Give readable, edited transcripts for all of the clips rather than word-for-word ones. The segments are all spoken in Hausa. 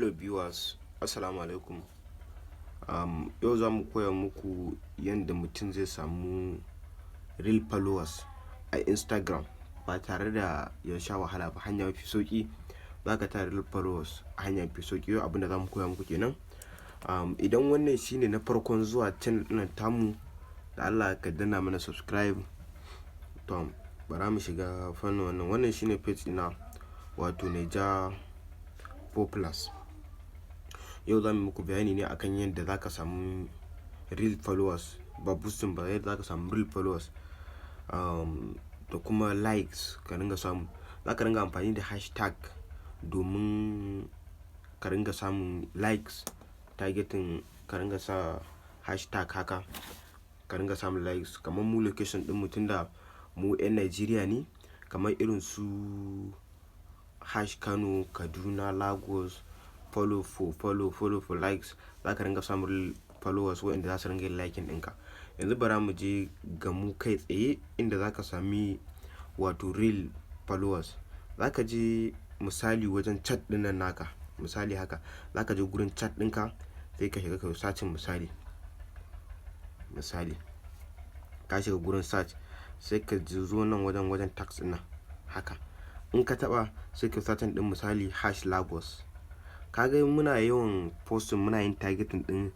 Hello viewers, Assalamu alaikum. Yau za mu koya muku yadda mutum zai samu real followers a Instagram ba tare da ya sha wahala ba. Hanya mafi sauƙi za ka tara real followers a hanya mafi sauƙi. Yau abin da za mu koya muku kenan. Idan wannan shine na farkon zuwa channel ɗin tamu, da Allah ka danna mana subscribe. To, bara mu shiga fannin wannan. Wannan shine page ɗina, wato Naija Populars. Yau za mu muku bayani ne akan yadda za ka samu real followers, ba boosting ba, yadda za ka samu real followers da kuma likes ka ringa samu. Za ka ringa amfani da hashtag domin ka ringa samun likes, targeting, ka ringa sa hashtag haka ka ringa samun likes. Kamar mu location ɗin mu, tunda mu 'yan Najeriya ne, kamar irin su #Kano, Kaduna, Lagos, follow for follow, follow for likes, za ka ringa samun followers waɗanda za su ringa yin liking ɗinka. Yanzu bara mu je ga mu kai tsaye inda za ka sami wato real followers. Za ka je misali wajen chat ɗin nan naka, misali haka. Za ka je gurin chat ɗinka, sai ka shiga ka yi searching misali. Misali, ka shiga gurin search, sai ka zo nan wajen tags ɗin nan haka. In ka taɓa, sai ka searching ɗin misali #Lagos. Ka ga muna yawan posting, muna yin targeting ɗin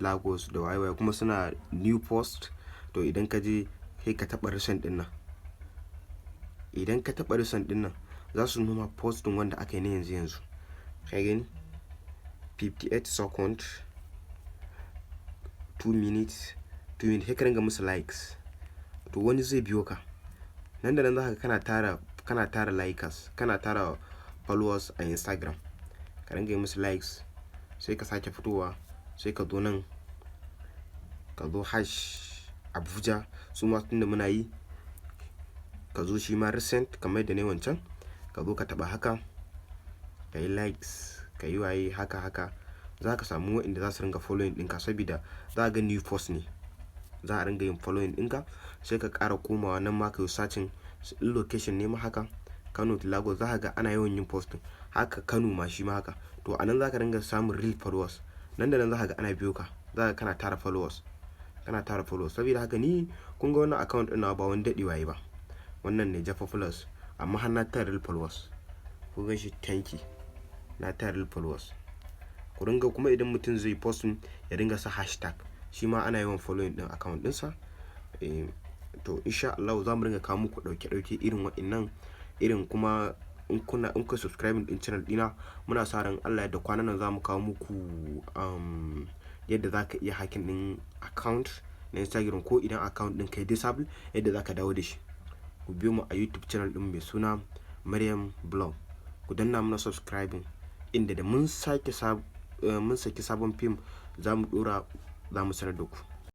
#Lagos da waye waye, kuma suna new post. To, idan ka je, sai ka taɓa recent ɗin nan. Idan ka taɓa recent ɗin nan, za su nuna post ɗin wanda aka yi na yanzu yanzu. Ka gani? 58 second, 2 minutes, 2 minutes, sai ka ringa musu likes. To, wani zai biyo ka. Nan da nan za ka ga kana tara likers, kana tara followers a Instagram. Ka ringa yi musu likes, sai ka sake fitowa, sai ka zo nan, ka zo #Abuja, su ma tunda muna yi, ka zo shi ma recent kamar yadda na yi wancan, ka zo ka taɓa haka, ka yi likes, ka yi waye haka haka. Za ka samu waɗanda za su ringa following ɗinka saboda za ka ga new post ne. Za a ringa yin following ɗinka, sai ka ƙara komawa nan ma ka yi searching in location ne ma haka, Kano to Lagos, za ka ga ana yawan yin posting. Haka Kano ma shi ma haka. To, a nan za ka ringa samun real followers. Nan da nan za ka ga ana biyo ka. Za ka kana tara followers, kana tara followers. Saboda haka ni kun ga wannan account ɗin nawa ba wani daɗewa yayi ba. Wannan ne Jaffa Plus, amma har na tara real followers. Kun gan shi, 10K. Na tara real followers. Ku ringa kuma, idan mutum zai posting, ya ringa sa hashtag. Shi ma ana yawan following ɗin account ɗinsa. Eh, to, in sha Allahu za mu ringa kawo muku ɗauke ɗauke irin waɗannan irin. Kuma in kuka subscribing ɗin channel ɗina, muna sa ran Allah yadda kwanan nan za mu kawo muku yadda za ka iya hacking ɗin account na Instagram, ko idan account ɗin ka yi disable, yadda za ka dawo da shi. Ku biyo mu a YouTube channel ɗin mai suna Maryam Blog. Ku danna mana subscribing, inda da mun sake mun saki sabon fim, za mu ɗora, za mu sanar da ku.